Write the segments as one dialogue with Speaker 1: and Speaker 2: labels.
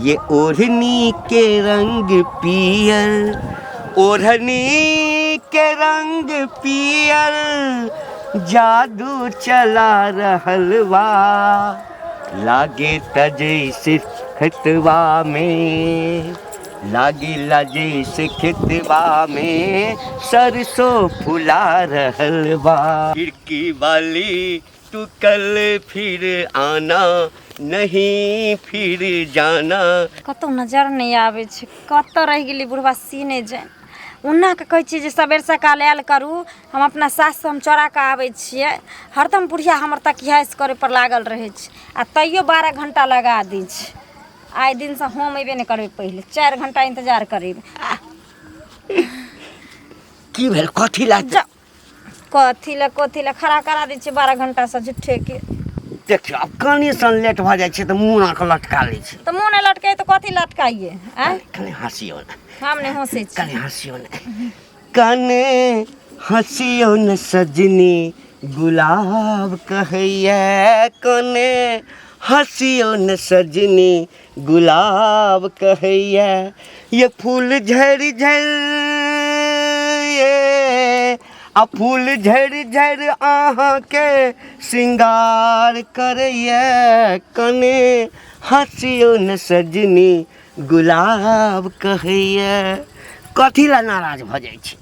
Speaker 1: ये ओढ़नी के रंग पियर, ओढ़नी के रंग पियर, जादू चला रहल बा, लागे त जैसे खेतवा में, लागे जैसे खेतवा में सरसों फुला रहल बा। खिड़की वाली तू कल फिर आना, नहीं फिर जाना।
Speaker 2: कतौ नजर नहि आबै छै, कतऽ रहि गेलै बुढ़बा से नहि जानि। ओना कऽ कहै छियै जे सबेर सकाल आयल करू, हम अपना सासुसँ हम चोरा कऽ आबै छियै। हरदम बुढ़िया हमर तकियास करैपर लागल रहै छै आ तैयो 12 घण्टा लगा दै छै। आइ दिनसँ हम अयबे नहि करबै, पहिले 4 घण्टा इन्तजार करेबै।
Speaker 1: की भेल? कथी ला?
Speaker 2: जा, कथी लए कथी लए खड़ा करा दै छियै 12 घण्टासँ झूठेके।
Speaker 1: देखियौ, आब कनि सन लेट भऽ जाइ छै तऽ मुँह नाक लटका लै छै।
Speaker 2: तऽ मुँह नहि लटकै तऽ कथी लटकाइए? आँय,
Speaker 1: कनि हँसियौ ने।
Speaker 2: हम नहि हँसै छी।
Speaker 1: कनि हँसियौ ने, कने हँसियौ ने सजनी, गुलाब कहैया, कने हँसियौ ने सजनी, गुलाब कहैया, ये फूल झरि झरि ये आ फूल झरि झरि अहाँके श्रृंगार करैया, कने हँसियौ ने सजनी, गुलाब कहैया। कथी लए नाराज भऽ जाइ छी?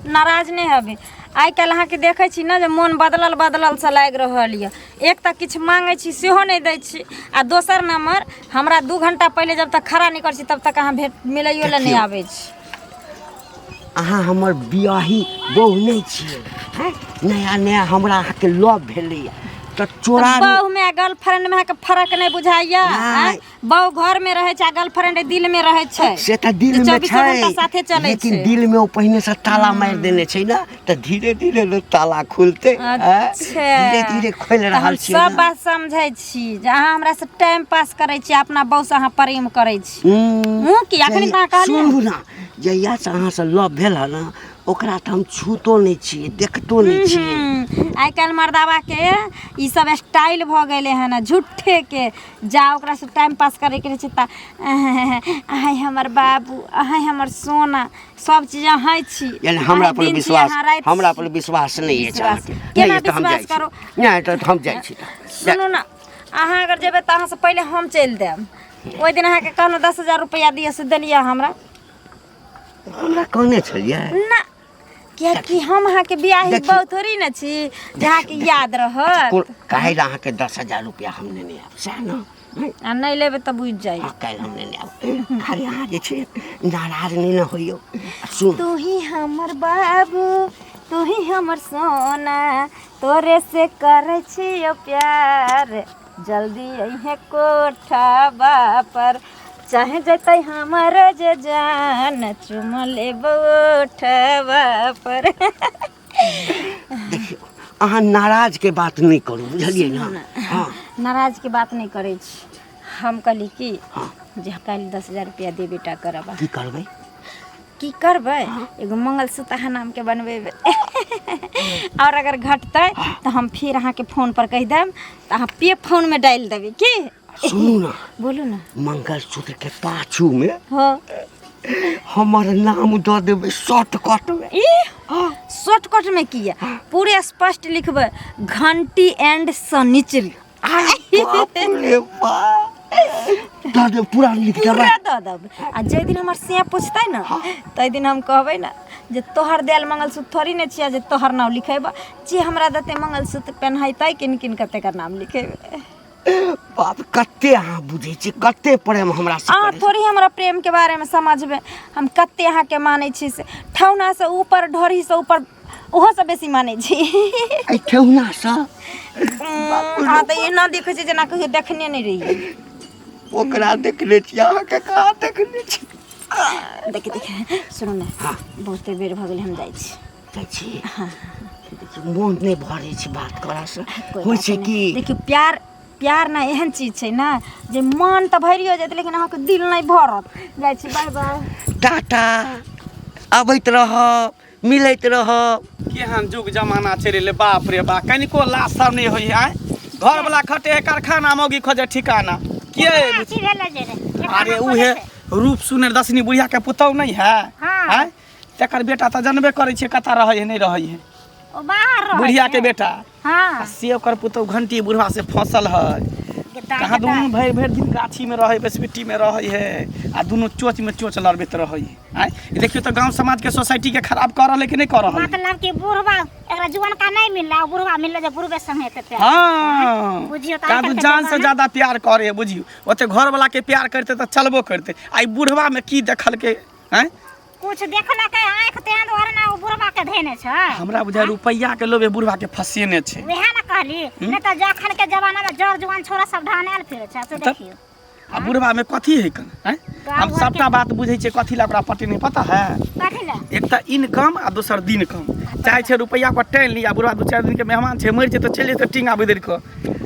Speaker 2: नाराज नहि हेबै। आइ काल्हि अहाँके देखै छी ने जे मोन बदलल बदलल सँ लागि रहल यऽ। एक तऽ किछु माँगै छी सेहो नहि दै छी, आ दोसर नम्बर हमरा 2 घण्टा पहिले जब तक खड़ा नहि करै छी तब तक अहाँ भेट मिलैयो लए नहि आबै छी।
Speaker 1: अहाँ हमर बियाही बहु नहि छियै, हैं? नया नया हमरा अहाँके लव भेलैया तऽ चोरा
Speaker 2: बहु में आ गर्लफ्रेंड में अहाँके फर्क नहि बुझाइया?
Speaker 1: नहि।
Speaker 2: बहु घर में रहै छै आ गर्लफ्रेंड दिल में रहै छै।
Speaker 1: से तऽ दिल में
Speaker 2: चौबीसो
Speaker 1: छै,
Speaker 2: घंटा साथे चलै
Speaker 1: लेकिन
Speaker 2: छै।
Speaker 1: दिल में ओ पहिने से ताला मारि देने छै ने, तऽ धीरे धीरे ने ताला खुलतै।
Speaker 2: अच्छा,
Speaker 1: धीरे धीरे खोलि
Speaker 2: तऽ
Speaker 1: रहल
Speaker 2: हम
Speaker 1: छियै
Speaker 2: सब
Speaker 1: ने।
Speaker 2: बात समझै छी जे अहाँ हमरा से टाइम पास करै छी, अपना बहु से अहाँ प्रेम करै छी। मुँह की अखनी तऽ अहाँ कहलियै।
Speaker 1: सुनू ने, जहियासँ अहाँसँ लव भेल हँ ने, ओकरा तऽ हम छूतो नहि छियै, देखतो नहि छियै।
Speaker 2: आइ काल्हि मर्दाबा के ई सब स्टाइल भऽ गेलै हन झूठे के। जा ओकरासँ टाइम पास करैके रहै छै तऽ अहाँ हमर बाबू, अहाँ हमर सोना, सब चीज अहाँ छी।
Speaker 1: यानी हमरा
Speaker 2: अहाँ
Speaker 1: पर
Speaker 2: दिन छी,
Speaker 1: विश्वास
Speaker 2: अहाँ राति
Speaker 1: हमरा
Speaker 2: छी।
Speaker 1: पर विश्वास नहि अछि
Speaker 2: विश्वास।
Speaker 1: अहाँके?
Speaker 2: केना
Speaker 1: नहि तऽ हम जाइ
Speaker 2: विश्वास
Speaker 1: छी।
Speaker 2: करू?
Speaker 1: नहि तऽ हम जाइ छी।
Speaker 2: सुनू ने, अहाँ अगर जेबै तऽ अहाँसँ पहिले हम चलि देब। ओहि दिन अहाँके कहलहुँ 10,000 रुपैआ दिअ, से देलियै हमरा?
Speaker 1: हमरा कहने छलियै?
Speaker 2: ना, कियाकि हम अहाँके बियाही
Speaker 1: देखियौ।
Speaker 2: बहु थोड़ी ने छी जे अहाँके याद रहत।
Speaker 1: कोन काल्हि अहाँके 10,000 रुपया हम नेने आयब, सएह ने? नहि।
Speaker 2: आ नहि लेबै तऽ बुझि जाइ।
Speaker 1: हँ, काल्हि हम नेने आयब। खाली अहाँ जे छै नाराज नहि ने होइयौ। आ सुन,
Speaker 2: तू ही हमर बाबू, तू ही हमर सोना, तोरे से करै छियौ प्यार, जल्दी अइहे कोठाबा पर, चाहे जतै हमर जे जान, चुम लेबौ ओठवा पर।
Speaker 1: देखियौ, अहाँ नाराजके बात नहि करू, बुझलियै ने? हँ।
Speaker 2: नाराजके बात नहि करै छी। हम कहली कि जे काल्हि 10,000 रुपया देबे टा करब।
Speaker 1: की करबै?
Speaker 2: की करबै, एगो मंगलसूत्र अहाँ नामके बनबेबै, आओर अगर घटतै तऽ हम फेर अहाँके फोन पर कहि देब तऽ अहाँ पे फोनमे डालि देबै की।
Speaker 1: सुनू ने।
Speaker 2: बोलू ने।
Speaker 1: मंगलसूत्र के पाछू में हमर नाम दऽ देबै शॉर्टकट में।
Speaker 2: ई शॉर्टकट में किया, पूरे स्पष्ट लिखबै, घंटी एंड सनिचरी।
Speaker 1: बाप रे बाप, दऽ देब, पूरा लिख देबै।
Speaker 2: पूरा दऽ देब। आ जाहि दिन हमर सिया पूछतै ने, ताहि दिन हम कहबै ने जे तोहर देल मंगलसूत्र थोड़ी ने छियै जे तोहर नाम लिखेबै, जे हमरा देतै मंगलसूत्र पेन्हैतै किन किन कऽ तेकर नाम लिखेबै।
Speaker 1: बाप, कते अहाँ बुझै छी, कते प्रेम हमरा से
Speaker 2: अहाँ
Speaker 1: करै छी।
Speaker 2: थोड़ी हमरा प्रेम के बारे में समझबै, हम कते अहाँके मानै छी से ठेहुना से ऊपर, ढोरी से ऊपर, ओहो से बेसी मानै छी।
Speaker 1: एहि ठेहुना से?
Speaker 2: अहाँ तऽ एना देखै छी जेना कहियो देखने नहि रहियै।
Speaker 1: ओकरा देखने छी, अहाँके कहाँ देखने छी?
Speaker 2: देखि देखि, सुनू ने।
Speaker 1: हाँ।
Speaker 2: बहुते बेर भऽ गेल, हम जाइ छी।
Speaker 1: जाइ छी? देखियौ, मोन नहि भरै छै बात करऽसँ।
Speaker 2: कोइ
Speaker 1: होइ
Speaker 2: बात
Speaker 1: छै
Speaker 2: नहि।
Speaker 1: कि
Speaker 2: देखियौ, प्यार प्यार ने एहन चीज छै ने जे मन तऽ भरियो जायत लेकिन अहाँके दिल नहि भरत। जाइ छी, बाय बाय।
Speaker 1: टाटा, अबैत रहब, मिलैत रहब।
Speaker 3: केहन जुग जमाना चलि एलै, बाप रे बाप, कनिको लाज सब नहि होइए। आँय, घरवला खटे है कारखाना, मौगी खोजे ठिकाना। के
Speaker 4: की भेलै जे रे?
Speaker 3: अरे उहे रूप सुनर दसनी बुढ़िया के पुतहु नहीं है
Speaker 4: हाँ।
Speaker 3: आँय? तकर बेटा तऽ जानबे करै छै कतऽ रहै है नहि रहै है
Speaker 4: ओ बाहर रहै
Speaker 3: बुढ़िया
Speaker 4: छै।
Speaker 3: के बेटा
Speaker 4: हाँ
Speaker 3: आ से ओकर पुतहु घंटी बुढ़वा से फसल है कहाँ दुनू भरि भरि दिन गाछी में रहै बसबिट्टी में रहै है आ दुनू चोच में चोच लड़बैत रहै है आँय? ई देखियौ तऽ गाँव समाज के सोसाइटी के खराब कऽ रहल है कि नहि कऽ रहल है
Speaker 4: मतलब कि बुढ़वा एकरा जुआन का नहीं मिलला बुढ़वा मिलला जे बुढ़वे संगे ते प्यार
Speaker 3: हाँ
Speaker 4: बुझियौ तऽ
Speaker 3: कादू
Speaker 4: आइकाल्हिके
Speaker 3: जान से
Speaker 4: जमाना-
Speaker 3: ज्यादा प्यार करे है बुझियौ ओते घर वाला के प्यार करते तऽ चलबो करते आ ई बुढ़वा में की देखलकै आँय
Speaker 4: कुछ देखलकै आँखि तें दुआरे ना ओ बुढ़वा के धेने छै
Speaker 3: हमरा बुझाय रुपैआ के लोभे बुढ़वा के फसेने छै
Speaker 4: वएह ने कहली नहीं तऽ जखन के जमाना में जर जुआन छोरा सब ढानायल फिरे छै से
Speaker 3: तब-
Speaker 4: देखियौ
Speaker 3: आ बुढ़वा में कथी है कन आँय?
Speaker 4: गाँव
Speaker 3: हम
Speaker 4: घर
Speaker 3: सबटा बात बुझै छियै कथी ला ओकरा पटेने पता है
Speaker 4: कथी लए
Speaker 3: एक तऽ इनकम आ दोसर दिन कम चाहे छै रुपैआ पर टानि ली आ बुढ़वा दू चारि दिन के मेहमान छै मरि जेतै चलि जेतै टींगा बदलि कऽ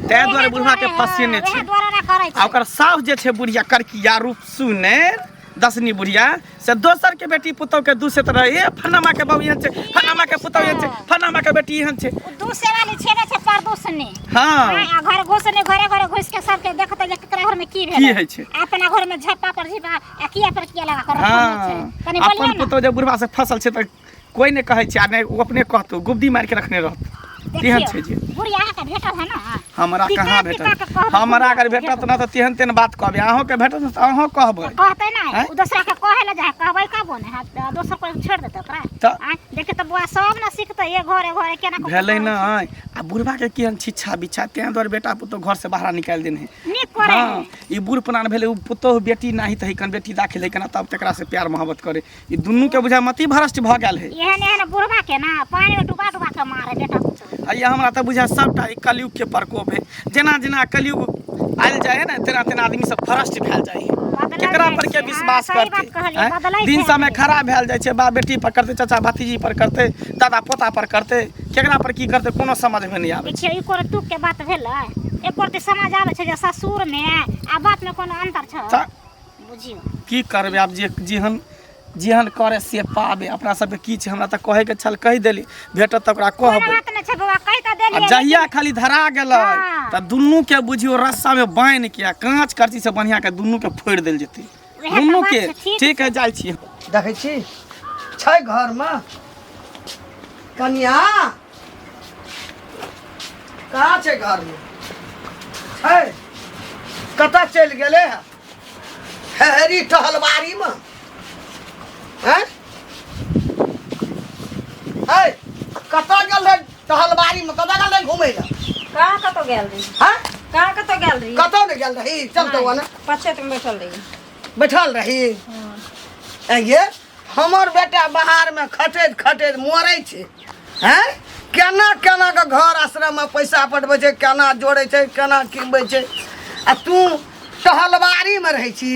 Speaker 3: ताहि दुआरे बुढ़वा के फसेने छै
Speaker 4: वएह दुआरे ना करै
Speaker 3: आ
Speaker 4: छै
Speaker 3: ओकर साउस जे छै बुढ़िया करकिया रूप सुनेर दसनी बुढ़िया से दोसर के बेटी पुतोह के दूसैत रहे ए फलामा के बाबू एहन छै फलामा के पुतोह एहन छै फलामा के बेटी एहन छै
Speaker 4: ओ दूसे वाली छेड़े छै परदूसनी
Speaker 3: हाँ
Speaker 4: आ घर घुसने घरे घरे घुस के सबके देखते जे केकरा घर में की भेलै
Speaker 3: की होइ छै?
Speaker 4: अपना घर में झप्पा पर झिपा आ किया पर किया लगा कर
Speaker 3: हाँ
Speaker 4: रखने छै कनी बोलियौ
Speaker 3: अपन
Speaker 4: ना
Speaker 3: पुतोह जे बुढ़वा से फसल छै तऽ कोई नहि कहै छै आ नहि ओ अपने कहतौ गुब्दी मारि के रखने रहत तेहन
Speaker 4: देखियौ
Speaker 3: छै जे
Speaker 4: बुढ़िया अहाँके भेटल है ना
Speaker 3: हमरा
Speaker 4: टिका
Speaker 3: कहाँ
Speaker 4: टिका
Speaker 3: भेटत
Speaker 4: के कहबै
Speaker 3: हमरा अगर
Speaker 4: बुढ़िया
Speaker 3: भेटत ना तऽ तेहन तेहन बात कहबै अहूँके भेटत ने तऽ अहूँ कहबै
Speaker 4: कहते ना
Speaker 3: आँय?
Speaker 4: ओ दोसरा के कहे ला जाए कहबै कबो ने हाथ दोसर कोई छोड़ देते ओकरा
Speaker 3: तऽ-
Speaker 4: आँय देखियौ तऽ बुआ सब ना सीखते ये घरे घरे केना कऽ
Speaker 3: भेलै
Speaker 4: करै छै।
Speaker 3: नहि आ बुढ़बाके केहन छिच्छा बिच्छा तें दुआरे बेटा पुतोह घरसँ बाहर निकालि देने
Speaker 4: नीक करे
Speaker 3: हँ ई बूढ़ पुरान भेलै ओ पुतोह बेटी नाही तऽ कन बेटी दाखिल है कना तब तकरा से प्यार मोहब्बत करे ई दुनू के बुझाय मति भ्रष्ट भऽ गेल है
Speaker 4: एहन एहन बुढ़वा के ना पानि में डुबा डुबा के मारे बेटा पुतोह
Speaker 3: आ ये हमरा तऽ बुझाय सबटा ई कलयुग के प्रकोप है जेना जेना कलयुग आयल जाइ है ने तेना तेना आदमी सब भ्रष्ट भेल जाइ है
Speaker 4: बदलल
Speaker 3: केकरा
Speaker 4: जाइ
Speaker 3: पर के
Speaker 4: छै।
Speaker 3: विश्वास
Speaker 4: हाँ, सही बात
Speaker 3: करते
Speaker 4: कहलियै,
Speaker 3: आँय?
Speaker 4: बदलै
Speaker 3: दिन
Speaker 4: छै
Speaker 3: समय
Speaker 4: आदमी।
Speaker 3: खराब भेल जाइ छै बाप बेटी पर करते चाचा भतीजी पर करते दादा पोता पर करते केकरा पर की करते कोनो समझ में नहीं आबै
Speaker 4: देखियौ ई कोनो तुक के बात भेलै एको रत्ती समझ आबै छै जे ससुर में आ बाप में कोनो अंतर छै
Speaker 3: तऽ
Speaker 4: बुझियौ
Speaker 3: की करबै आब जे जेहन जेहन करे से पाबे अपना सबके की छै हमरा तऽ कहैके छल कहि देली भेटत तऽ ओकरा
Speaker 4: कोनो
Speaker 3: कहबै
Speaker 4: बात नहि छै बौआ कहि तऽ
Speaker 3: आ
Speaker 4: देलियै
Speaker 3: जहिया खाली धरा गेलै
Speaker 4: हाँ।
Speaker 3: तऽ दुनू के बुझियौ रस्सा में बान्हि के आ काँच करची से बढ़िया के दुनू के फोड़ि देल जेतै
Speaker 4: वएह तऽ
Speaker 3: दुनू
Speaker 4: बात
Speaker 3: के
Speaker 4: छै, ठीक
Speaker 3: ठीक है जाइ छी
Speaker 1: देखै छी छै घरमे कनिया कहाँ छै घरमे छै कतऽ चलि गेलै हँ हेरी टहलबारीमे हैं है कतऽ गेल रहै टहलबारीमे कतऽ गेल रहै घुमै लए
Speaker 2: कहाँ कतौ गेल रही
Speaker 1: हैं
Speaker 2: कहाँ कतौ गेल रही
Speaker 1: कतऽ नहि गेल रही चल तऽ ओने
Speaker 2: पछे तुम बैठल रही
Speaker 1: बैठल रही ये हमर बेटा बाहरमे खटैत खटैत मरै छै हैं केना केना के घर आश्रममे पैसा पठबै छै केना जोड़ै छै केना किनबै छै आ तू टहलबारीमे रहै छी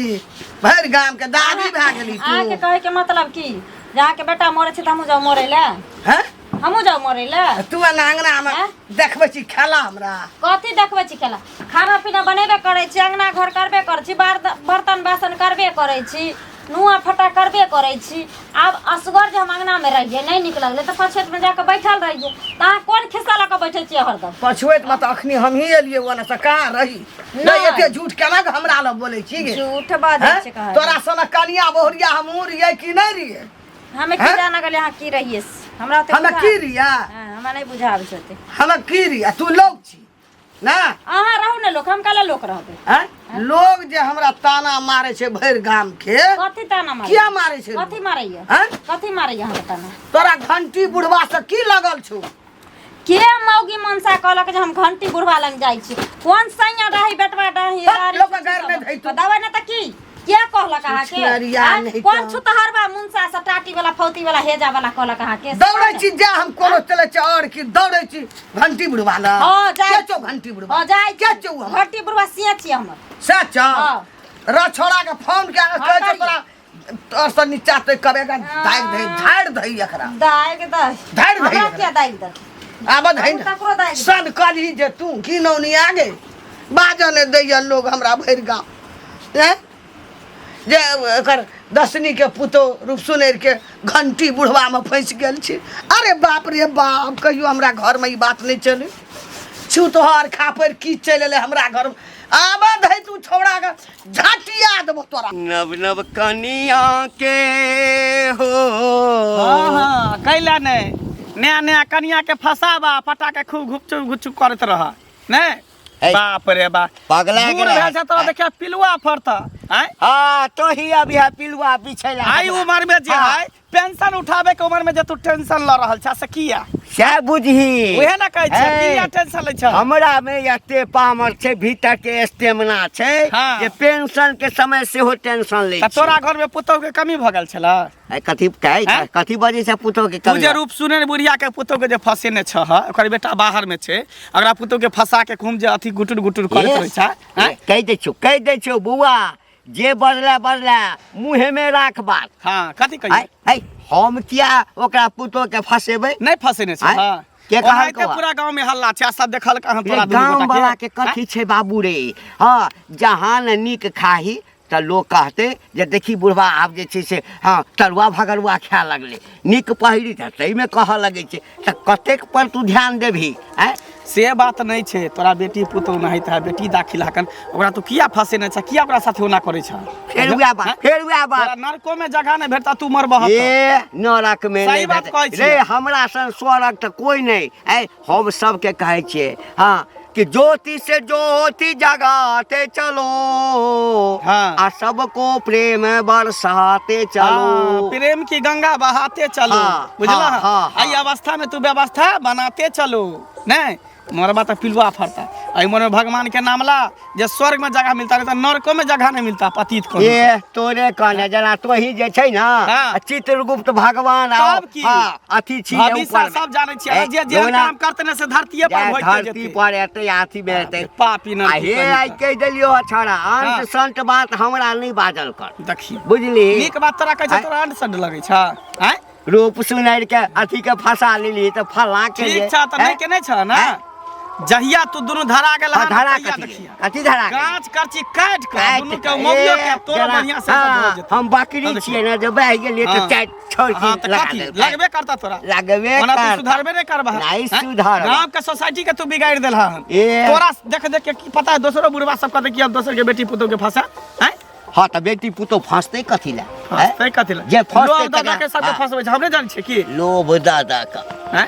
Speaker 1: भरि गामके दादी भए गेली तू
Speaker 2: अहाँके कहै के मतलब की जे अहाँके बेटा मरै छै तऽ हमहूँ जाउ मरै लए
Speaker 1: हैं
Speaker 2: हमहूँ जाउ मरै लए
Speaker 1: तू एना अङ्गनामे
Speaker 2: हैं?
Speaker 1: देखबै छी खेला हमरा
Speaker 2: कथी देखबै छी खेला खाना पीना बनेबे करै छी अङ्गना घर करबे करै छी बर्तन बासन करबे करै छी नुआ फटा करबे करै छी आब असगर जे हम अङ्गनामे रहियै नहि नीक लगलै तऽ पछुएतमे जाकऽ बैठल रहियै तऽ अहाँ कोन खिस्सा लऽ कऽ बैठै छियै हरदम
Speaker 1: पछुएतमे तऽ अखनी हमही एलियै ओने से कहाँ रही नहि
Speaker 2: नहि।
Speaker 1: एते झूठ केना कऽ हमरा लग बोलै छी गे
Speaker 2: झूठ बाजै
Speaker 1: हैं?
Speaker 2: छै कहै
Speaker 1: तोरा सनक कनिया बहुरिया हमहूँ रहियै कि नहि रहियै
Speaker 2: हमे की
Speaker 1: हैं?
Speaker 2: जाना गेलियै अहाँ की रहियै से। हमरा ओते
Speaker 1: हमे
Speaker 2: बुझा-
Speaker 1: की रहियै
Speaker 2: हाँ, हमरा नहि बुझाबै छै ओते
Speaker 1: हमे की रहियै तू लोग छी ना
Speaker 2: अहाँ रहू ने लोक हम काले लोक रहबै
Speaker 1: हैं? लोग जे हमरा ताना मारे छै भरि गाम के
Speaker 2: कथी ताना मारै
Speaker 1: किया मारे छै
Speaker 2: कथी मारैया
Speaker 1: हैं?
Speaker 2: कथी मारैया अहाँके ताना
Speaker 1: तोरा घंटी बुढ़वा से की लगल छौ
Speaker 2: के मौगी मनसा कहलक जे हम घंटी बुढ़वा लग जाइ छी कोन सैया डाही बेटवा डाही
Speaker 1: हट,
Speaker 2: रारी
Speaker 1: लोक के गारि नहि दै तू।
Speaker 2: दवाई नहि तऽ की के कहलक अहाँके
Speaker 1: छुछुनरिया
Speaker 2: आँय?
Speaker 1: नहि
Speaker 2: कोन
Speaker 1: तऽ।
Speaker 2: छुतहरबा मुनसा से टाटी वाला फौती वाला हेजा वाला कहलक अहाँके
Speaker 1: दौड़ै छी जा हम कोनो चलै छी और की दौड़ै छी घंटी बुढ़वा लग
Speaker 2: हँ, जाइ।
Speaker 1: के छौ घंटी बुढ़वा
Speaker 2: हँ जाइ
Speaker 1: के छौ हमर
Speaker 2: घंटी बुढ़वा से छी हमर
Speaker 1: से छौ
Speaker 2: हँ।
Speaker 1: र छोड़ा के फोन के
Speaker 2: हँ,
Speaker 1: कहै छै
Speaker 2: करियै।
Speaker 1: तोरा तोर से नीचा ते कबे का दाग दे झाड़ दही एकरा
Speaker 2: दाग दे
Speaker 1: झाड़ि दही
Speaker 2: हमरा
Speaker 1: एकरा।
Speaker 2: किया दाग दे
Speaker 1: आब दही
Speaker 2: हम तकरो
Speaker 1: ने
Speaker 2: दागि दे।
Speaker 1: सन कलही जे तू घिनौनी आ गे बाजऽ ने दैया लोग हमरा भरि गाँव हैं जे एकर दसनी के पुतोह रूप सुनैर के घंटी बुढ़वा में फंसि गेल छै अरे बाप रे बाप कहियो हमरा घर में ई बात नहीं चले छू तोहर खापड़ की चलि एलै हमरा घर में। आबे दही तू छौड़ा के झटिया देबो तोरा।
Speaker 5: नव नव कनिया के हो।
Speaker 3: हाँ हाँ, कैला नहीं, नया नया कनिया के फसाबा फटा के खूब घुपचुप घुपचुप करत रह नहीं।
Speaker 5: है।
Speaker 3: बाप रे बा,
Speaker 5: पगला
Speaker 3: बूढ़
Speaker 5: गेलै।
Speaker 3: भेल छै तोरा देखिया पिलुआ फरता आँय।
Speaker 5: हाँ तो ही अभी है पिलुआ बिछैला
Speaker 3: आई
Speaker 5: हमरा।
Speaker 3: उम्र में जे
Speaker 5: हाँ।
Speaker 3: है पेंशन उठाबे के उम्र में जे तू टेंशन ल रहल छ से किया?
Speaker 5: सएह बुझही।
Speaker 3: उहे ना कहै छै,
Speaker 5: हे।
Speaker 3: किया टेंशन लै छ?
Speaker 5: हमरा में एते पामर छै, भीतर के स्टेमिना छै।
Speaker 3: हाँ।
Speaker 5: जे पेंशन के समय सेहो टेंशन लै
Speaker 3: तऽ
Speaker 5: छी।
Speaker 3: तोरा घर में पुतहु के कमी भऽ गेल छला?
Speaker 5: ए, कथी कहै छै?
Speaker 3: हैं?
Speaker 5: कथी बजै छै पुतहु के
Speaker 3: तू
Speaker 5: कमी?
Speaker 3: जे रूप सुने ने बुढ़िया के पुतहु के जे फसेने छह, ओकर बेटा बाहर में छै, अगरा पुतहु के फंसा के खूब जे अथी गुटुर गुटुर करैत रहै छै, हैं?
Speaker 5: कहि दै छियौ, कहि दै छियौ बौआ, जे बजला बजला मुँहे में राख बात।
Speaker 3: हाँ, कथी कहियै?
Speaker 5: आइ, आइ, हम किया ओकरा पुतोह के फंसेबै?
Speaker 3: नहि फंसेने छै।
Speaker 5: आँय?
Speaker 3: हाँ।
Speaker 5: के कहलकौ?
Speaker 3: ओनाहिते पूरा गाँव में हल्ला छै, आ सब देखलक अहाँ तोरा दुनू
Speaker 5: गाँव
Speaker 3: गोटा
Speaker 5: वाला के कथी छै बाबू रे? हाँ, जहाँ ने नीक खाही तऽ लोक कहतै जे देखी बुढ़बा आब जे छै से हाँ तरुआ भगरुआ खाए लगलै, नीक पहिरी तऽ ताहिमे कहऽ लगै छै। तऽ कतेक पर तू ध्यान देबही? आँय?
Speaker 3: से बात नहि छै, तोरा बेटी पुतोह नहित है, बेटी दाखिल हकन, ओकरा तू किया फंसेने छ, किया ओकरा साथे ओना करै छ?
Speaker 5: फेर वएह बात,
Speaker 3: हैं?
Speaker 5: फेर वएह बात।
Speaker 3: तोरा नरको में जगह नहि भेटता, तू मरबह तऽ।
Speaker 5: ए नरक में
Speaker 3: सही
Speaker 5: नहि
Speaker 3: बात
Speaker 5: भेटै।
Speaker 3: कहै छियै।
Speaker 5: रे हमरा सन स्वर्ग तऽ कोइ नहि। ऐ हम सबके कहै छियै हाँ कि ज्योति से ज्योति जगाते चलो।
Speaker 3: हाँ।
Speaker 5: आ सबको प्रेम बरसाते चलो।
Speaker 3: हाँ, प्रेम की गंगा बहाते चलो।
Speaker 5: हाँ,
Speaker 3: बुझला?
Speaker 5: हाँ, हाँ,
Speaker 3: एहि अवस्था में तू व्यवस्था बनाते चलो। नहीं मरबा तऽ पिलुआ फरता। एहि उम्र में भगवान के नाम ला जे स्वर्ग में जगह मिलता, नहीं तो नरको में जगह नहीं मिलता पतित को।
Speaker 5: ए तोरे कहने जेना तोही जे छै ना।
Speaker 3: हाँ।
Speaker 5: चित्रगुप्त भगवान आओ,
Speaker 3: तब की?
Speaker 5: हाँ, अथी छी
Speaker 3: भविष्य
Speaker 5: ऊपर में।
Speaker 3: सब जानै छियै,
Speaker 5: ए,
Speaker 3: जे जे
Speaker 5: लोना-
Speaker 3: काम करते ने से धरतीये पर
Speaker 5: जे
Speaker 3: भोगते
Speaker 5: धरती
Speaker 3: जेतै।
Speaker 5: पर एतै, अथी में एतै।
Speaker 3: पापी न
Speaker 5: आ हे आइ कहि देलियौ छौड़ा, अंत
Speaker 3: हाँ।
Speaker 5: संत बात हमरा नहि बाजल कर।
Speaker 3: देखी
Speaker 5: बुझली?
Speaker 3: नीक बात तोरा कहै छै,
Speaker 5: आँय?
Speaker 3: तोरा अंट संट लगै छ? आँय?
Speaker 5: रूप सुनारि के अथी के फंसा लेली तऽ फलां के
Speaker 3: ठीक
Speaker 5: लिए,
Speaker 3: छ तऽ नहि
Speaker 5: आँय?
Speaker 3: केने छ ना?
Speaker 5: आँय?
Speaker 3: जहिया तू दुनू धरा गेल
Speaker 5: हाँ,
Speaker 3: हन,
Speaker 5: धरा
Speaker 3: तहिया
Speaker 5: कथी?
Speaker 3: देखिया।
Speaker 5: कथी धरा गेल?
Speaker 3: गाछ करची काटि कऽ
Speaker 5: काटि
Speaker 3: दुनू के
Speaker 5: कऽ,
Speaker 3: मौगियो
Speaker 5: ए,
Speaker 3: के तोरो
Speaker 5: जेना-
Speaker 3: बढ़िया से
Speaker 5: हाँ,
Speaker 3: भऽ जेतौ।
Speaker 5: हम बकरी
Speaker 3: हाँ, देखियौ।
Speaker 5: छियै ने, जे बहि गेलियै तऽ
Speaker 3: हाँ।
Speaker 5: चारि छोड़ि
Speaker 3: हाँ, तऽ
Speaker 5: लगा
Speaker 3: कथी?
Speaker 5: देलकै।
Speaker 3: लगबे करता तोरा।
Speaker 5: लगबे
Speaker 3: ओना तू
Speaker 5: करता।
Speaker 3: सुधारबे नहि करबह।
Speaker 5: नहि
Speaker 3: हैं?
Speaker 5: सुधारब।
Speaker 3: गाँव के सोसाइटी के तू बिगाड़ि देलह हन।
Speaker 5: ए।
Speaker 3: तोरा देख देख के की पता है दोसरो बुढ़वा सब कहतै कि अब दोसर के बेटी पुतोह के फंसा, हैं?
Speaker 5: हाँ तऽ बेटी पुतोह फंसतै कथी लए? हैं?
Speaker 3: फंसतै कथी लए?
Speaker 5: जे फंसतै
Speaker 3: लोभ दादा
Speaker 5: तकरा-
Speaker 3: के सबके
Speaker 5: हाँ।
Speaker 3: फंसबै छै, हमरे जानै छियै की?
Speaker 5: लोभ दादा का।
Speaker 3: हैं?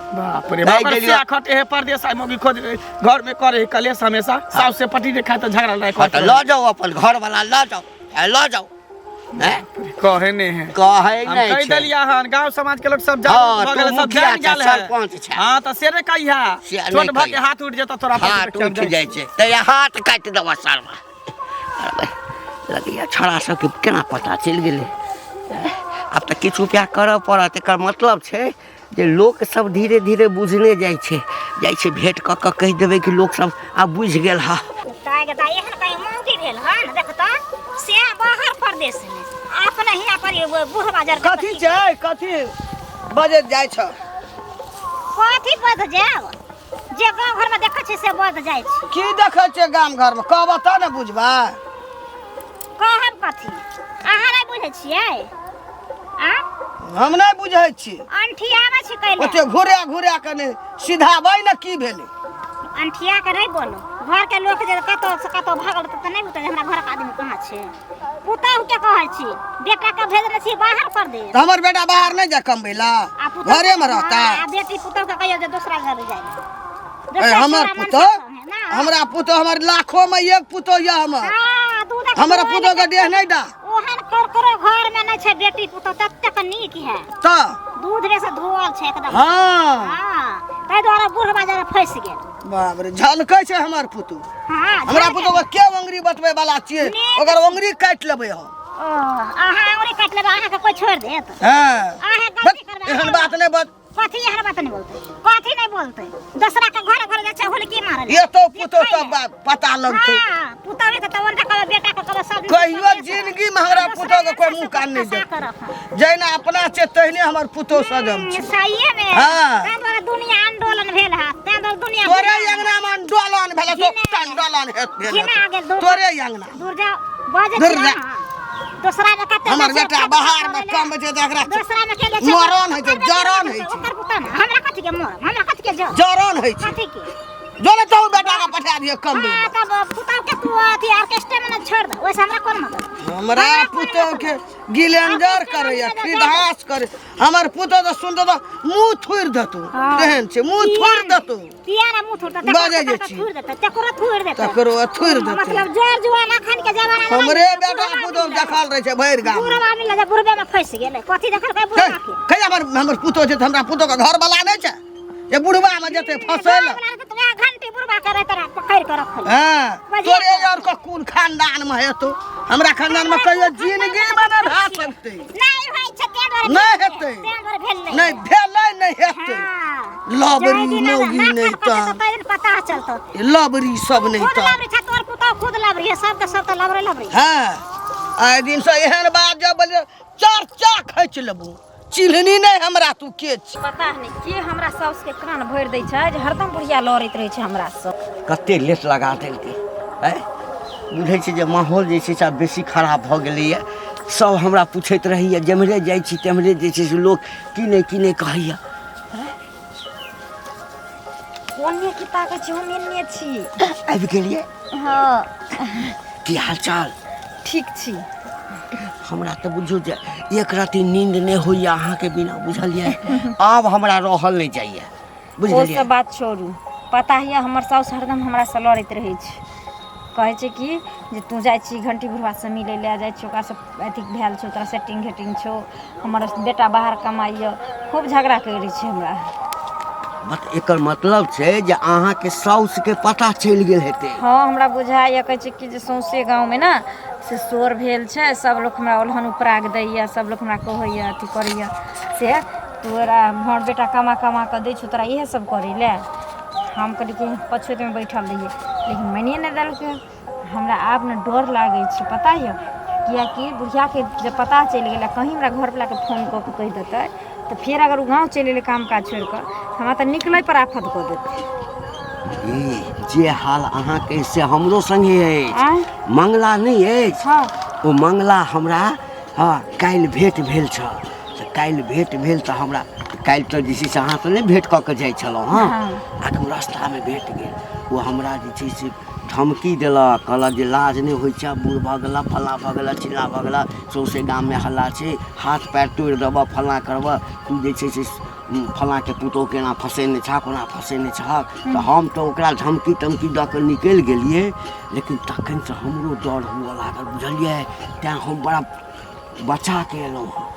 Speaker 3: बाप रे
Speaker 5: नहि
Speaker 3: बाप,
Speaker 5: गेलियै।
Speaker 3: से खटे हे परदेस आइ मौगी खोज घर में करे कलेश हमेशा, साउस से पटी ने खाए तऽ झगड़ा लड़ाई
Speaker 5: हाँ, तऽ लऽ जाउ अपन घर वाला, लऽ जाउ, ए, लऽ जाउ। हैं?
Speaker 3: कहे नहीं है।
Speaker 5: कहै
Speaker 3: हम
Speaker 5: नहि
Speaker 3: कहि
Speaker 5: छै।
Speaker 3: देलियै हन, गांव समाज के लोग सब
Speaker 5: हाँ,
Speaker 3: जागरूक भऽ
Speaker 5: तू
Speaker 3: गेलै, सब
Speaker 5: मुखिया
Speaker 3: जान
Speaker 5: छह,
Speaker 3: गेल है।
Speaker 5: सरपंच छह।
Speaker 3: हाँ, तऽ से नहि कहिया।
Speaker 5: से नहि
Speaker 3: छोट भऽ के
Speaker 5: कहिया।
Speaker 3: हाथ उठि जेतौ तोरा पर,
Speaker 5: हाथ
Speaker 3: तऽ
Speaker 5: उठि जाइ छै तऽ हाथ काटि देबऽ सरवा। लगैया छौड़ा सबके केना पता चलि गेलै। आब तऽ किछु उपाय करऽ पड़त। एकर मतलब छै जे लोक सब धीरे धीरे बुझने जाइ छै, जाइ छै भेँट कऽ कऽ कहि देबै कि लोक सब आब बुझि गेल हँ।
Speaker 4: ताहि के दाइ एहन कहीं मौगी भेल हन देख तऽ से बाहर परदेश में अपने हियाँ पर एगो बुढ़वा जर के
Speaker 1: कथी छै? कथी बजैत जाइ छ?
Speaker 4: कथी बज जायब, जे गाँव घर में देखै छी से बज जाइ छी।
Speaker 1: की देखै छियै गाम घर में? कहबह तऽ ने बुझबै।
Speaker 4: कहब कथी, अहाँ नहि बुझै छियै? आ
Speaker 1: हम नहि बुझै छी।
Speaker 4: अंठियाबै छी कैले?
Speaker 1: ओते घुरा घुरा के नहि सिधाबै ने, की भेलै?
Speaker 4: अंठिया के नहि बोलू, घर के लोक जे कतौ से कतौ भागल तऽ नहि बुझतै जे हमरा घर के आदमी कहाँ छै। पुतहु के कहै छी, बेटा के भेजने छी बाहर परदेश।
Speaker 1: तऽ हमर बेटा बाहर नहि जाय कमबै लए,
Speaker 4: आ पुतहु
Speaker 1: घरे में रहता।
Speaker 4: हाँ, आ बेटी पुतहु के कहियौ जे दोसरा घर जाय लए।
Speaker 1: ए,
Speaker 4: दोसरा
Speaker 1: हमर
Speaker 4: छोरा मन
Speaker 1: पुतहु
Speaker 4: से ना।
Speaker 1: हमरा पुतहु हमर लाखों में एक पुतहु यऽ हमर।
Speaker 4: हाँ, दूधक
Speaker 1: हमरा
Speaker 4: धोए
Speaker 1: पुतहु के देह नहि दा।
Speaker 4: ओहन ककरो घर में नहि छै बेटी पुतहु ततेक नीक है।
Speaker 1: तऽ
Speaker 4: दूध रे से धोअल छै एकदम।
Speaker 1: हाँ।
Speaker 4: हाँ, ताहि दुआरे बूढ़ बाजार फंसि गेल।
Speaker 1: बाप रे, झलकै छै हमर पुतहु।
Speaker 4: हाँ,
Speaker 1: हमरा
Speaker 4: झलकै।
Speaker 1: पुतहु के के अंगुरी बतबै वाला छियै?
Speaker 4: नीक।
Speaker 1: ओकर अंगुरी काटि लेबै हम।
Speaker 4: ओ, अहाँ अंगुरी काटि लेबै, अहाँके कोइ छोड़ि देत?
Speaker 1: हाँ।
Speaker 4: अहाँ गलती करबै,
Speaker 1: एहन
Speaker 4: अहाँ
Speaker 1: बात नहि बत।
Speaker 4: कथी एहन बात नहि बोलतै? कथी नहि बोलतै? दोसरा के घर घर जाइ छै हुलकी मारल।
Speaker 1: ये तो पुतहु सब बात पता लगतौ।
Speaker 4: हाँ, पुतहु के तऽ ओनका कहबै, बेटा के कहबै, सब
Speaker 1: कहियो जिंदगी में हमरा पुतहु के कोई मुंह कान नहि
Speaker 4: फंसा
Speaker 1: देतै।
Speaker 4: के रखब।
Speaker 1: जहिना अपना छै तहिने हमर पुतहु सजम छै।
Speaker 4: सहिए में।
Speaker 1: हाँ।
Speaker 4: ताहि दुआरे दुनिया आंदोलन भेल है, ताहि दुआरे दुनिया
Speaker 1: तोरे अंगना में आंदोलन भेल तो आंदोलन हेत भेल
Speaker 4: घिना गेल दूर।
Speaker 1: तोरे अंगना।
Speaker 4: दूर जाओ, बजै
Speaker 1: दूर
Speaker 4: छी
Speaker 1: जा।
Speaker 4: अहाँ। दोसरा में कते
Speaker 1: हमर
Speaker 4: छै,
Speaker 1: बेटा
Speaker 4: कते
Speaker 1: बाहर में
Speaker 4: करै
Speaker 1: कम छै तऽ एकरा
Speaker 4: दोसरा में के छै,
Speaker 1: मरण होइ छै,
Speaker 4: ओकर
Speaker 1: जरन होइ छै।
Speaker 4: ओकर पुतहु ने, हमरा कथी के मरण, हमरा कथी के जर?
Speaker 1: जरन होइ छै।
Speaker 4: कथी के?
Speaker 1: जो ने तू बेटा के पठा दिए कम
Speaker 4: हाँ तब पुतहु के तू अथी ऑर्केस्ट्रा में न छोड़ दे ओइसे हमरा कोन मतलब
Speaker 1: हमरा पुतोह के गिलेंजर करैया खिदहास करे हमर पुतोह तऽ सुनतो तऽ मुँह थुरि देतौ तेहन छै मुँह थुरि देतौ
Speaker 4: किया ना मुँह थुरतौ
Speaker 1: बाजै जे छी।
Speaker 4: थुर देतौ तकरो थुर देतौ
Speaker 1: तकरो थुरि देतौ
Speaker 4: मतलब जोर जुआन अखन के जमाना में
Speaker 1: हमरे बेटा पुतोह देखल रहै छै भरि गाम
Speaker 4: बुढ़वा मिलल जे बुढ़बे में फंसि गेलै कथी देखलकै बुढ़वा के
Speaker 1: कहिया हमर हमर पुतोह छै तऽ हमरा पुतोह के घर वाला नहि छै जे बुढ़वा में जेतै फंसै लए
Speaker 4: बुढ़वा के वएह घंटी बुढ़वा के रहै तोरा पकड़ि के रखल
Speaker 1: हाँ तोरे और के कोन खानदान में हेतौ हमरा खानदान में कहियो जिंदगी में नहि भए सकतै
Speaker 4: नहि होइ छै तें दुआरे
Speaker 1: नहि हेतै।
Speaker 4: तें दुआरे भेल नहि
Speaker 1: नहि भेलै नहि हेतै
Speaker 4: हाँ।
Speaker 1: लबरी
Speaker 4: जाहि दिन
Speaker 1: मौगी
Speaker 4: नाक
Speaker 1: नहि
Speaker 4: काटतौ
Speaker 1: तऽ
Speaker 4: ताहि दिन पता चलतौ
Speaker 1: लबरी सब नहि
Speaker 4: खुद
Speaker 1: तऽ
Speaker 4: लबरी छै तोर पुतहु खुद लबरी है सबके सब तऽ लबरे लबरी
Speaker 1: हाँ आइ दिनसँ एहन बात जब बोलियै चर्चा खींच लेबू चिन्हनी नहि हमरा तू के छी
Speaker 2: पता नहि के हमरा साउसके कान भरि दै छै जे हरदम बुढ़िया लड़ैत रहै छै हमरासँ
Speaker 5: कते लेट लगा देलकै आँय बुझै छै जे माहौल जे छै से आब बेसी खराब भऽ गेलैए सब हमरा पूछैत रहैए जेम्हरे जाइ छी तेम्हरे जे छै से लोक की नहि की नहि कहैए
Speaker 2: ओन्ने की ताकै छी हम एन्ने छी
Speaker 5: आबि गेलियै
Speaker 2: हँ
Speaker 5: की हाल चाल
Speaker 2: ठीक छी
Speaker 5: हमरा तऽ बुझू जे एक राति नींद नहि होइए अहाँके बिना बुझलियै आब हमरा रहल नहि जाइए
Speaker 2: ओ
Speaker 5: बुझलियै
Speaker 2: सब बात छोड़ू पता यऽ हमर साउस हरदम हमरासँ लड़ैत रहै छै कहै छै कि जे तू जाइ छी घंटी बुढ़बासँ मिलै लए जाइ छी ओकरासँ अथी भेल छौ तोरा सेटिंग घेटिंग छौ हमर बेटा बाहर कमाइए खूब झगड़ा करै छै हमरा
Speaker 5: मत एकर मतलब छै जे अहाँके साउसके पता चलि गेल हेतै
Speaker 2: हँ हमरा बुझाइए कहै छै कि जे सौँसे गाँवमे ने से शोर भेल छै सब लोक हमरा ओलहन उपराग दैए सब लोक हमरा कहैए अथी करैए से तोरा हमर बेटा कमा कमा कऽ दै छौ तोरा इएह सब करै लए हम कहलियै कि पछुतमे बैठल रहियै लेकिन मानिए नहि देलकै हमरा आब ने डर लागै छै पता यऽ किएकि बुढ़ियाके जब पता चलि गेलै कहीँ हमरा घरवलाके फोन कऽ कऽ कहि देतै तऽ फेर अगर ओ गाँव चलि एलै काम काज छोड़ि कऽ हमरा तऽ निकलै पर आफत कऽ देतै
Speaker 5: ई जे हाल अहाँके से हमरो संगे अछि
Speaker 2: आँय
Speaker 5: मंगला नहि अछि
Speaker 2: हँ
Speaker 5: ओ मंगला हमरा हँ काल्हि भेँट भेल छल तऽ काल्हि भेँट भेल तऽ हमरा काल्हि तऽ जे छै से अहाँसँ नहि भेँट कऽ कऽ जाइ छलहुँ हँ
Speaker 2: हँ।
Speaker 5: आखिर रस्तामे भेट गेल ओ हमरा जे छै से धमकी देलक कहलक जे लाज नहि होइ छै बूढ़ भऽ गेलऽ फल्लाँ भऽ गेलऽ चिल्लाँ भऽ गेलऽ सौँसे गाममे हल्ला छै हाथ पएर तोड़ि देबऽ फल्लाँ करबऽ तू जे छै से फल्लाँके पुतोहुके एना फँसेने छहक ओना फँसेने छहक तऽ हम तऽ ओकरा धमकी तमकी दऽ कऽ निकलि गेलियै लेकिन तखनसँ हमरो डर हुअ लागल बुझलियै तैँ हम बड़ा बचाके एलहुँ हँ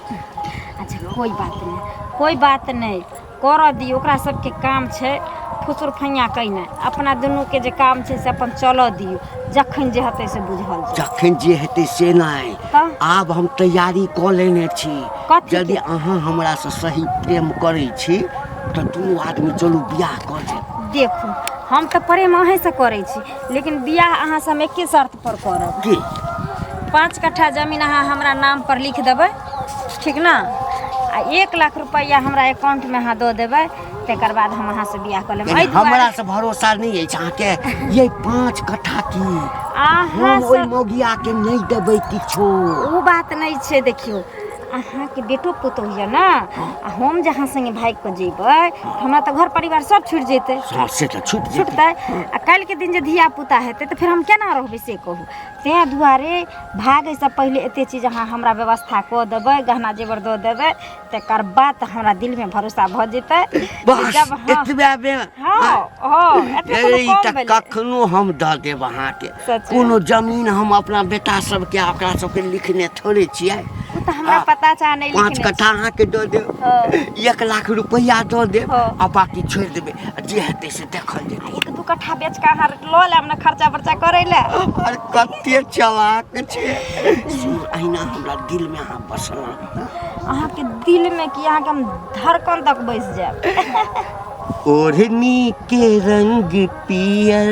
Speaker 2: अच्छा कोइ बात नहि कोइ बात नहि करऽ दियौ ओकरा सबके काम छै फुसुर फैयाँ कयनाइ अपना दुनूके जे काम छै से अपन चलऽ दियौ जखन जे हेतै से बुझल जेतै
Speaker 5: जखन जे हेतै से नहि
Speaker 2: तऽ?
Speaker 5: आब हम तैयारी कऽ लेने छी
Speaker 2: कथीके?
Speaker 5: यदि अहाँ हमरासँ सही प्रेम करै छी तऽ दुनू आदमी चलू बियाह कऽ लेब
Speaker 2: देखू हम तऽ प्रेम अहीँसँ करै छी लेकिन बियाह अहाँसँ हम एके शर्त पर करब
Speaker 5: की
Speaker 2: 5 कट्ठा जमीन अहाँ हमरा नाम पर लिख देबै ठीक ने आ 1 लाख रुपैआ हमरा अकाउंटमे अहाँ दऽ देबै तकर बाद हम अहाँसँ बियाह कऽ लेब
Speaker 5: यानी
Speaker 2: एहि दुआरे
Speaker 5: हमरा से भरोसा नहि अछि अहाँके ये 5 कट्ठा की
Speaker 2: अहाँ
Speaker 5: हम ओहि
Speaker 2: सब
Speaker 5: मौगिया के नहि देबै किछो
Speaker 2: ओ बात नहि छै देखियौ अहाँके बेटो पुतोह यऽ ने आ हम जे अहाँ संगे भागि कऽ जेबै तऽ हमरा तऽ घर परिवार सब छुटि जेतै
Speaker 5: हँ से तऽ छुटि जेतै
Speaker 2: छुटतै आ काल्हिके दिन जे धिया पुता हेतै तऽ फेर हम केना रहबै से कहू ताहि दुआरे भागैसँ पहिले एते चीज अहाँ हमरा व्यवस्था कऽ देबै गहना जेवर दऽ देबै तकर बाद तऽ हमरा दिलमे भरोसा भऽ जेतै जे
Speaker 5: बस
Speaker 2: जब हँ
Speaker 5: एतबे मे
Speaker 2: हँ हँ एतबे कोनो
Speaker 5: ई
Speaker 2: कम
Speaker 5: तऽ
Speaker 2: भेलै
Speaker 5: कखनो हम दऽ देब अहाँके
Speaker 2: सच
Speaker 5: कोनो जमीन हम अपना बेटा सबके आ ओकरा सबके लिखने थोड़े छियै
Speaker 2: ओ तऽ हमरा
Speaker 5: आ,
Speaker 2: पता छै अहाँ नहि
Speaker 5: 5
Speaker 2: लिखने
Speaker 5: कट्ठा अहाँके दऽ देब
Speaker 2: हँ।
Speaker 5: 1 लाख रुपैआ दऽ देब
Speaker 2: हँ।
Speaker 5: आ बाकी छोड़ि देबै आ जे हेतै से देखल जेतै
Speaker 2: 1-2 कट्ठा बेच कऽ अहाँ लऽ लेब ने खर्चा बर्चा करै लए
Speaker 5: और कते चलाक छै सुन अहिना हमरा दिलमे अहाँ बसल रहू।
Speaker 2: अहाँके दिलमे कि अहाँके हम धड़कन तक बसि जायब
Speaker 5: ओढ़नी के रंग पियर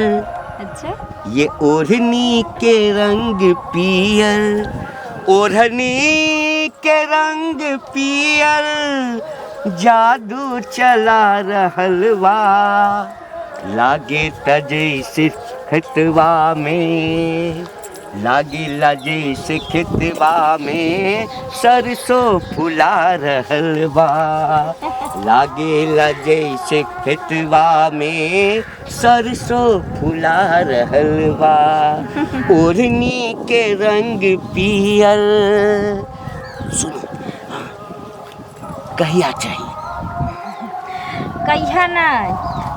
Speaker 2: अच्छा
Speaker 5: ये ओढ़नी के रंग पियर ओढ़नी के रंग पियर जादू चला रहल बा लागे त जैसे खतवा में लागिला जैसे खेतबा में सरसों फुला रहल बा, लागेला जैसे खेतबा में सरसों फुला रहल बा, ओढ़नी के रंग पियर। सुनो, हाँ, कहिया चाही?
Speaker 2: कहिया नहि,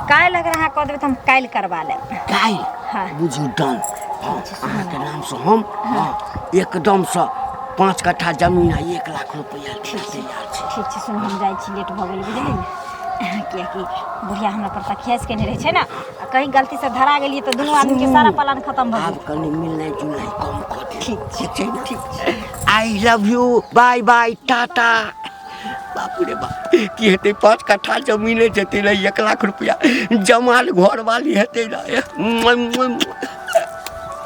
Speaker 2: काल्हि अगर अहाँ कऽ देबै तऽ हम काल्हि करबा लेब।
Speaker 5: काल्हि?
Speaker 2: हाँ।
Speaker 5: बुझू डन। हाँ, अहाँके नामसँ हम, हाँ, एकदमसँ 5 कट्ठा जमीन आ 1 लाख रुपैआ तैयार छै।
Speaker 2: ठीक छै, सुन, हम जाइ छी, लेट भऽ गेल, बुझलियै ने? किएकि बुढ़िया हमरा पर तकियास केने रहै छै ने, आ कहीं गलतीसँ धरा गेलियै तऽ दुनू आदमीके सारा प्लान खतम भऽ
Speaker 5: आब
Speaker 2: गेल।
Speaker 5: कनि मिलनाइ जुलनाइ कम कऽ दियौ।
Speaker 2: ठीक छै।
Speaker 5: ठीक छै ने? ठीक छै। I love you, bye bye, tata. बाप रे बाप, की हेतै? 5 कट्ठा जमीने जेतै ने, 1 लाख रुपैआ जमाल घरवाली हेतै ने।